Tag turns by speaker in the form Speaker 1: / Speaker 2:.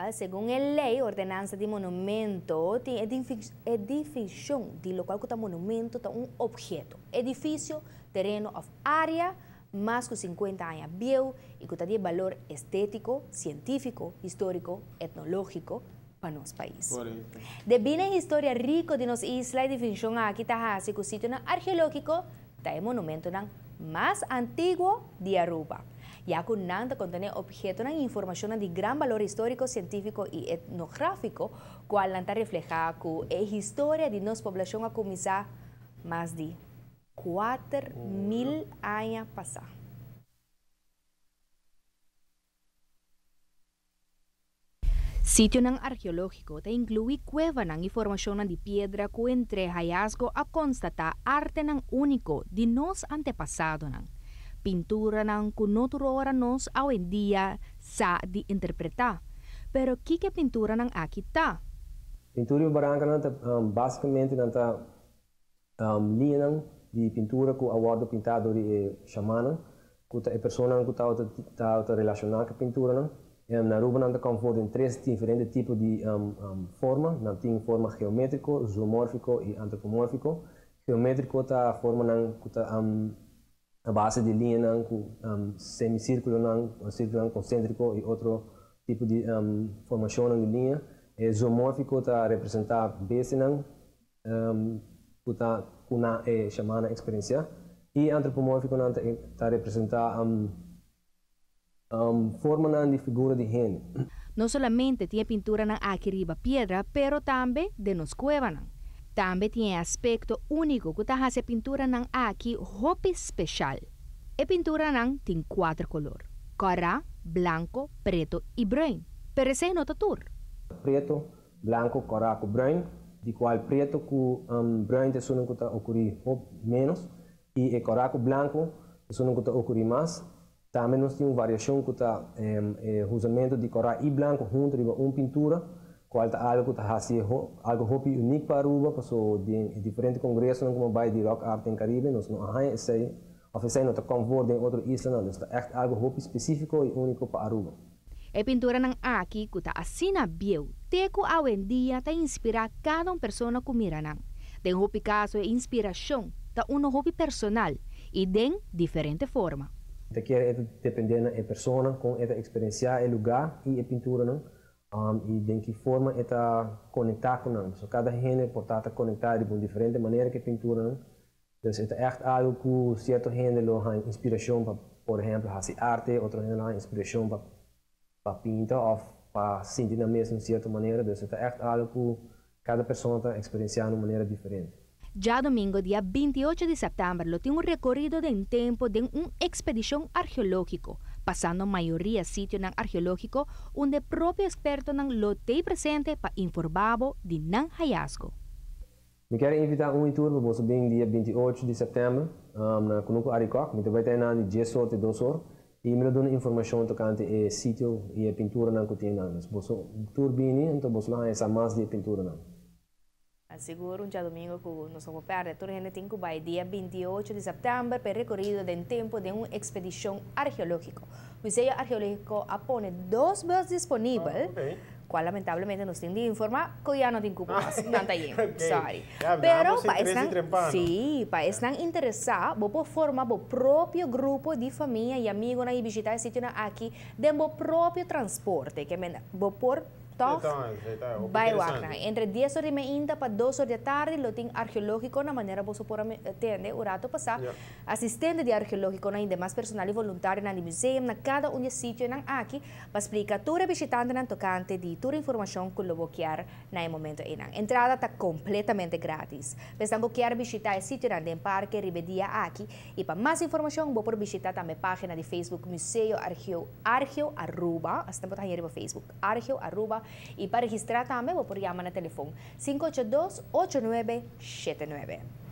Speaker 1: Well, segun e ley, ordenansa di monumento, tin e definicion di locual cu ta monumento ta un obheto, edificio, tereno of area mas cu 50 aña bieu y cu ta di balor estetico, cientifico, historico, etnologico pa nos pais. Debi na e historia rico di nos isla, e definicion aki ta haci cu sitionan arkeologico ta e monumentonan mas antiguo di Aruba, ya cu nan ta contene obhetonan y informacionnan di gran balor historico, cientifico y etnografico, cualnan ta refleha cu e historia di nos poblacion a cuminsa mas di 4000 aña pasa. Sitionan arkeológiko ta inkluí kuevanan i formashonnan di piedra ku entre hayasgo a konstatá artenan úniko di nos antepasadonan, pinturanan ku no tur ora nos awendia sa di interpretá. Pero kiko e pinturanan aki ta?
Speaker 2: Pintura di barankanan ta básikamente nan ta liñanan di pintura ku a wòrdu pintá dor di e shamannan, ku ta e personanan ku tabata relashoná ku e pinturanan. Na Aruba nan ta kòm for den tres diferente tipo di forma. Nan tin forma geométriko, zoomórfiko i antropomórfiko. Geométriko ta formanan ku ta a base di liñanan ku semisírkulonan, sírkulonan konséntriko i otro tipo di formashonnan di liña. E zoomórfiko ta representá bestianan ku ta ku nan e shamana eksperensiá i antropomórfikonan ta representá formanan di figura di hende.
Speaker 1: No solamente tin e pinturanan aki riba piedra, pero tambe den nos kuevanan. Tambe tin e aspekto úniko ku ta hasi e pinturanan aki hopi speshal. E pinturanan tin kuater kolor, kòrá, blanko, preto i bruin. Pero esei no ta tur.
Speaker 2: Preto, Blanco, cora cu bruin, di cual prieto cu bruin ta esunnan cu ta ocuri hop menos y e cora cu blanco ta esunnan cu ta ocuri mas. Tambe nos tin un variacion cu ta e huzamento di cora y blanco hunto riba un pintura, cual ta algo cu ta haci algo hopi uniek pa Aruba, paso den e diferente congresonan cu bo bay di Rock Art den Caribe nos no a haya esey of esey no ta confor den otro islanan, dus ta echt algo hopi specifico y unico pa Aruba.
Speaker 1: E pinturanan aki ku ta asina bieu te ku awendia ta inspirá kada un persona ku mira nan. Den hopi kaso e inspirashon ta uno hopi personal i den diferente forma.
Speaker 2: Ta kere e ta dependé na e persona kon e ta eksperensiá e lugá i e pinturanan i den ki forma e ta konektá ku nan. Pasobra kada hende por ta ta konektá riba un diferente manera ku e pinturanan. Dus e ta ègt algu ku sierto hende lo haña inspirashon pa, por ehèmpel, hasi arte, otro hende lo haña inspirashon pa pa pinta òf pa sinti nan mes di un sierto manera. Dus e ta ègt algu ku kada persona ta eksperensiá na un manera diferente.
Speaker 1: Djadomingo dia 28 di sèptèmber lo tin un rekorido den tempu den un ekspedishon arkeológiko, pasando mayoria sitionan arkeológiko unda e propio ekspertonan lo tei presente pa informá bo di nan hayasgo.
Speaker 2: Mi kier invita un y tur pa boso bin dia 28 di september na Kunuku Arikok. Mi ta bai ta einan di 10 or te 2 or y mi lo duna informacion tocante e sitio y e pinturanan cu tin einan. Dus boso tur bini, anto boso lo haña sa mas di e pinturanan.
Speaker 1: Sigur un djadomingo cu nos no por perde. Tur hende tin cu bay dia 28 di september pa e recorido den tempo den un expedicion arkeologico. Museo Arkeologico a pone dos bus disponibel. Cual lamentablemente nos tin di informa cu ya no tin cupo mas. Nan ta yen. Sorry. Pero pa esnan, sí, pa esnan interesa, bo por forma bo propio grupo di famia y amigonan y bishita e sitionan aki den bo propio transporte. Ke men bo por toch bay wak nan. Entre 10 or di meinta pa 2 or di atardi lo tin arkeologico na manera boso por a tende un rato pasa. Asistente di arkeologiconan y demas personal y voluntarionan di museum na cada un di e sitionan aki pa splika tur e bishitantenan tokante di tur informashon ku lo bo kier na e momento einan. Entrada ta kompletamente gratis. P'esnan ku kier bishita e sitionan den parke riba e dia aki i pa mas informashon bo por bishita tambe página di Facebook Museo Argeo Argeo Aruba, asina bo ta haña riba Facebook, Argeo Aruba, i pa registrá tambe bo por yama na telefon 582 8979.